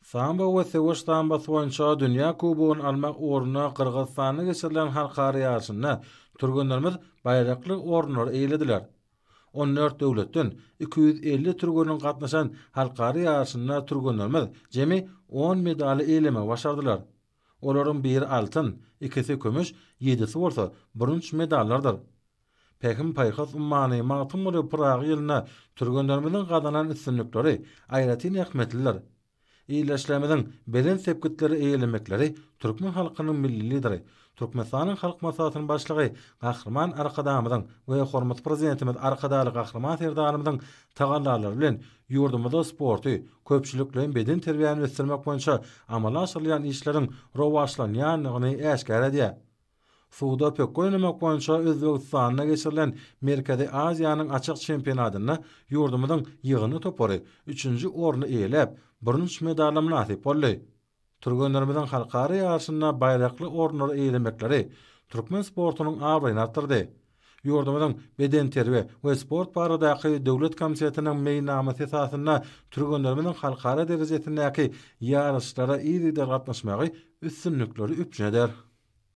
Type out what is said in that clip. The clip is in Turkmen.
Sambo we söweş sambosy boýunça dünýä kubogyny almak ugrunda Gyrgyzystanda geçirilen halkara ýaryşynda türgenlerimiz baýrakly orunlary eýelediler. 14 döwletden 250 türgeniň gatnaşan halkara ýaryşynda türgenlerimiz jemi on medaly eýelemegi başardylar. Olaryň biri altyn, ikisi kümüş, ýedisi bolsa bürünç medallardyr. Pähim-paýhas ummany Magtymguly Pyragy ýylynda türgenlerimiziň gazanan üstünlikleri aýratyn ähmiýetlidir. Ildeşlerimiziň belent sepgitleri eýelemekleri türkmen halkynyň Milli Lideri, Türkmenistanyň Halk Maslahatynyň Başlygy Gahryman Arkadagymyzyň we hormatly Prezidentimiz Arkadagly Gahryman Serdarymyzyň tagallalary bilen ýurdumyzda sporty, köpçülikleýin bedenterbiýäni ösdürmek boýunça amala aşyrylýan işleriň rowaçlanýandygyny äşgär edýär. Suwda pökgi oýnamak boýunça Özbegistanda geçirilen Merkezi Aziýanyň açyk çempionatynda ýurdumyzyň ýygyndy topary üçünji orny eýeläp, bürünç medala mynasyp boldy. Türgenlerimiziň halkara ýaryşynda baýrakly orunlary eýelemekleri türkmen sportunyň abraýyny artdyrdy. Ýurdumyzyň Bedenterbiýe we sport baradaky döwlet komitetiniň meýilnamasy esasynda türgenlerimiziň halkara derejesindäki ýaryşlara yzygider gatnaşmagy üstünlikleri üpjün eder.